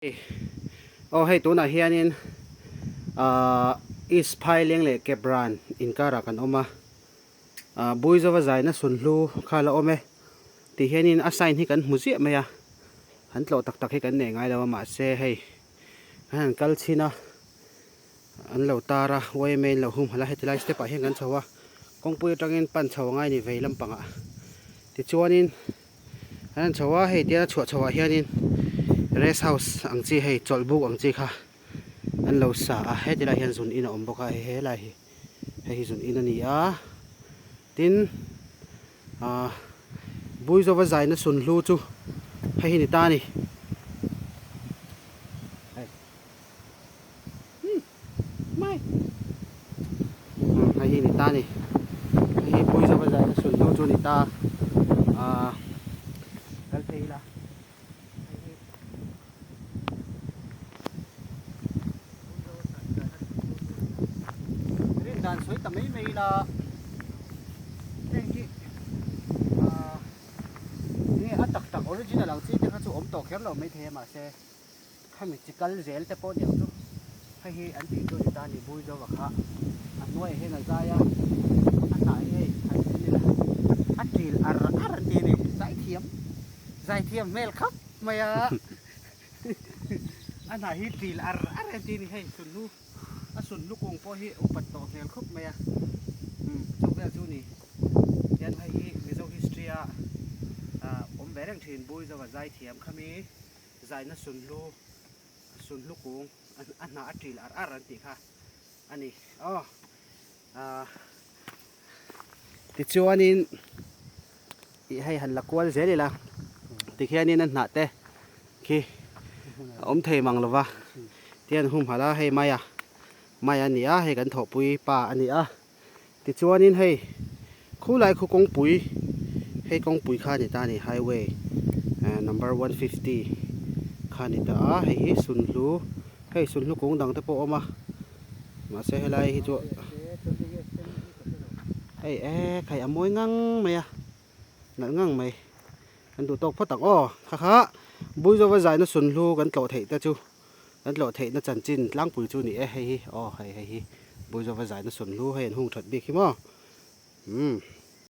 Aw hei tunah hianin ahh East Phaileng leh Kepran inkarah kan awm a, ahh Buizova zaina sunhlu kha la awm e tih hianin a sign hi kan hmu ziah mai a, han tlawh tak tak hi kan nei ngai lo a mahse hei kan han kal chhin a, an lo tar a yma in lo humhalh a heti lai step ah hian kan chho a, kawngpui atangin pan chho a ngai ni vei lampangah tichuanin. An han chho a, hei tiang a chhuah chho ah hianin rest house ang chi hei chawlh buk ang chi kha an lo sa a, heti lai hian zun in a awm bawk a, hei helai hi hei hi zun in a ni a, tin ah Buizova zaina sunhlu chu hei hi ni ta a ni. Mai. Hei hi ni ta ni. Hei hi Puizova zaina sunhlu chu ni ta. Ahh kal phei ila. Hei hi Puizova zaina sunhlu chu ni ta. Rin dan sawi ta mai mai ila. Heng hi ahh enge a tak tak original ang chi te kha chu awm tawh kher lo maithei a mahse. Khami chi kal zel te pawh niang chu hei hi an tih chu a ni ta a ni Buizova kha a hnuaiah hian a zai a a hnah hi hei han en ila a til ar ar an ti a ni zaithiam zaithiam hmel khap mai a a hnah hi til ar ar an ti a ni hei sunhlu a sunhlu kung pawh hi upat tawh hmel khawp mai a umm chu vel chu a ni hian hei hi Mizo history a awm ve reng thin Buizova zaithiam khami. Zaina sunhlu sunhlu kung a hnah a ṭil ar ar an tih kha a ni aw. Ahh tichuanin ih hei han la kual zel ila tikhianin a hnah te khi a awm thei mang lova tihian humhalh a hei mai a mai a ni a hei kan thawhpui pa a ni a. Tichuanin hei khulai khu kawngpui hei kawngpui kha a ni ta a ni highway number 150 kha a ni ta a hei hi sunhlu hei sunhlu kung dang te pawh a awm a mahse helai hi chu hei e khai a mawi ngang mai a nalh ngang mai kan duh tawk phawt ang aw kha kha Buizova zaina sunhlu kan tlawh theih te chu. Kan tlawh theihna chanchin tlangpui chu ni e hei hi aw hei hei hi Buizova zaina sunhlu hei an hung that bik hi maw umm.